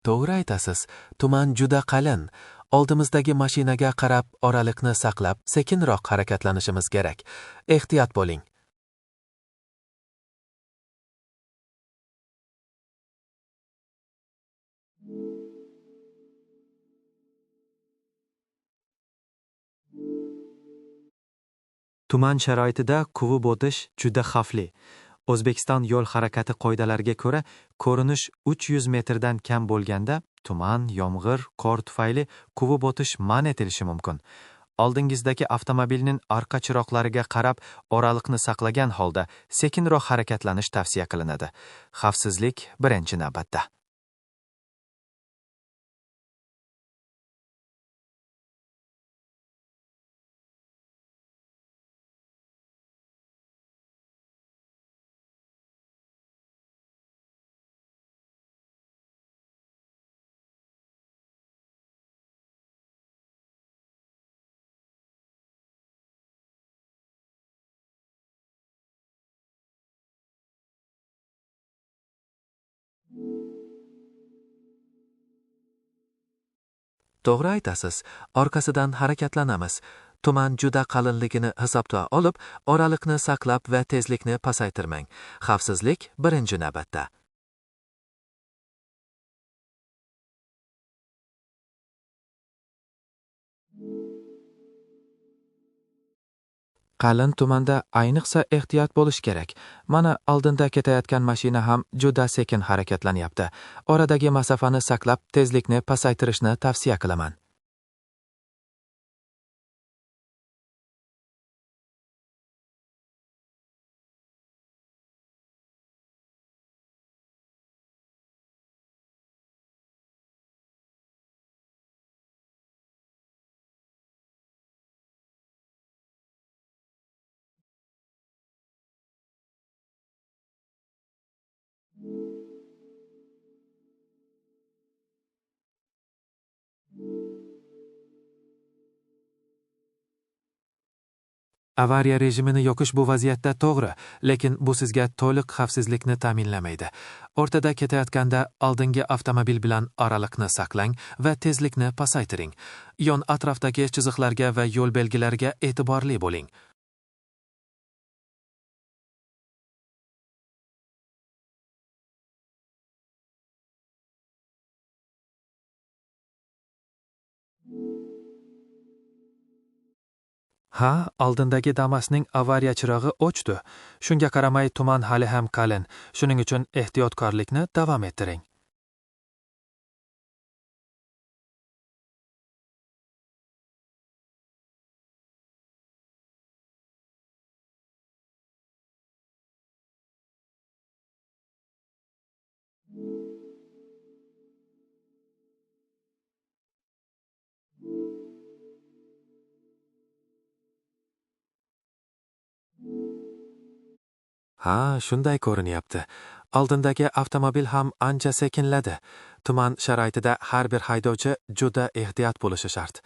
To'g'ri aytasiz, tuman juda qalin. Oldimizdagi mashinaga qarab oraliqni saqlab, sekinroq harakatlanishimiz kerak. Ehtiyot bo'ling. Tuman sharoitida quvib o'tish juda xavfli. O'zbekiston yo'l harakati qoidalariga ko'ra, ko'rinish 300 metrdan kam bo'lganda tuman, yomg'ir, qor tufayli quvib o'tish man etilishi mumkin. Oldingizdagi avtomobilning orqa chiroqlariga qarab oraliqni saqlagan holda sekinroq harakatlanish tavsiya qilinadi. Xavfsizlik birinchi navbatda. To'g'ri aytasiz, orqasidan harakatlanamiz. Tuman juda qalinligini hisobga olib, oraliqni saqlab va tezlikni pasaytirmang. Xavfsizlik birinchi navbatda. Qalin tumanda ayniqsa ehtiyot bo'lish kerak. Mana oldinda ketayotgan mashina ham juda sekin harakatlanyapti. Oradagi masofani saqlab, tezlikni pasaytirishni tavsiya qilaman. Avariya rejimini yoqish bu vaziyatda to'g'ri, lekin bu sizga to'liq xavfsizlikni ta'minlamaydi. O'rtada ketayotganda oldingi avtomobil bilan oraliqni saqlang va tezlikni pasaytiring. Yon atrofdagi chiziqlarga va yo'l belgilariga e'tiborli bo'ling. Ha, oldindagi Damas'ning avariya chirog'i o'chdi. Shunga qaramay tuman hali ham qalin. Shuning uchun ehtiyotkorlikni davom ettiring. Ha, shunday ko'rinyapti. Oldindagi avtomobil ham ancha sekinladi. Tuman sharoitida har bir haydovchi juda ehtiyot bo'lishi shart.